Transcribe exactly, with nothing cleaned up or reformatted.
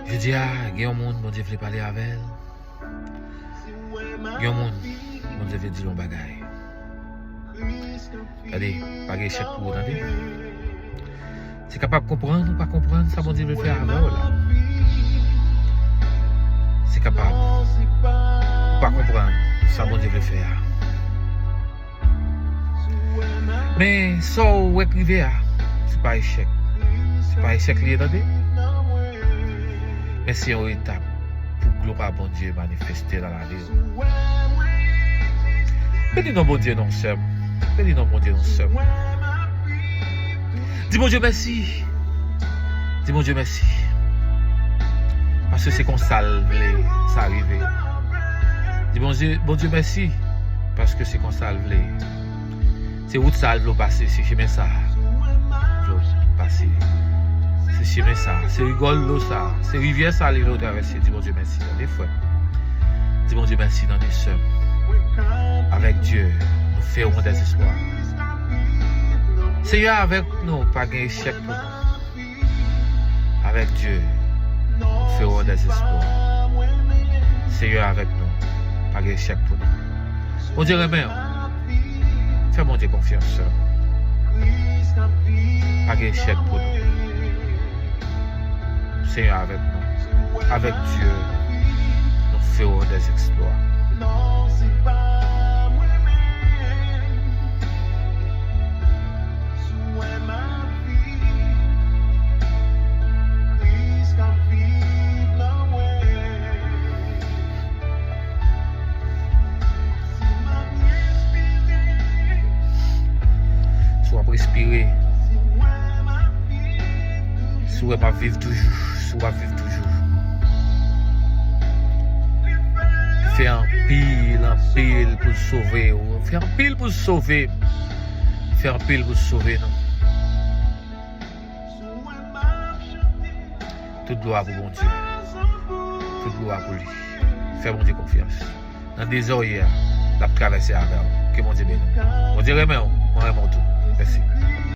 Jodi a, gen yon moun Bondye vle pale avè l. Gen yon moun Bondye vle di l yon bagay. Gade, pa gen echèk pou ou, tande. Se kapab konprann ou pa konprann sa Bondye vle fè avè w la. Se kapab ou pa konprann sa Bondye vle fè a. Men sa w wè k rive a, se pa echèk. Se pa echèk li ye, tande. Men se yon etap pou glwa Bondye manifeste nan lavi w. Beni non Bondye non, sè m. Beni non Bondye non, sè m. Di Bondye mèsi. Di Bondye mèsi. Paske se konsa l vle sa rive. Di Bondye, Bondye mèsi. Paske se konsa l vle. Se wout sa l vle w pase, se chemen sa l vle w pase. Se chemen sa, se rigòl dlo sa, se rivyè sa li vle w travèse. Di Bondye mèsi, tande frè. Di Bondye mèsi, tande sè m. Avèk Dye, nou fè yon dèzespwa. Seyè avèk nou, pa gen echèk pou nou. Avèk Dye, nou fè yon dèzespwa. Seyè avèk nou, pa gen echèk pou nou. Bondye renmen w. Fè Bondye konfyans, sè m. Pa gen echèk pou nou. Seyè avèk nou. Avèk Dye, nou fè yon dèzespwa. Si w ap respire, si w wè m ap viv toujou, si w ap viv toujou. Fè anpil, anpil pou l sove w. Fè anpil pou l sove m. Fè anpil pou l sove nou. Tout glwa pou Bondye. Tout glwa pou li. Fè Bondye konfyans. Nan dezè w ye a, l ap travèse avè w. Ke Bondye beni w. Bondye renmen w, mwen renmen w tou. Mèsi.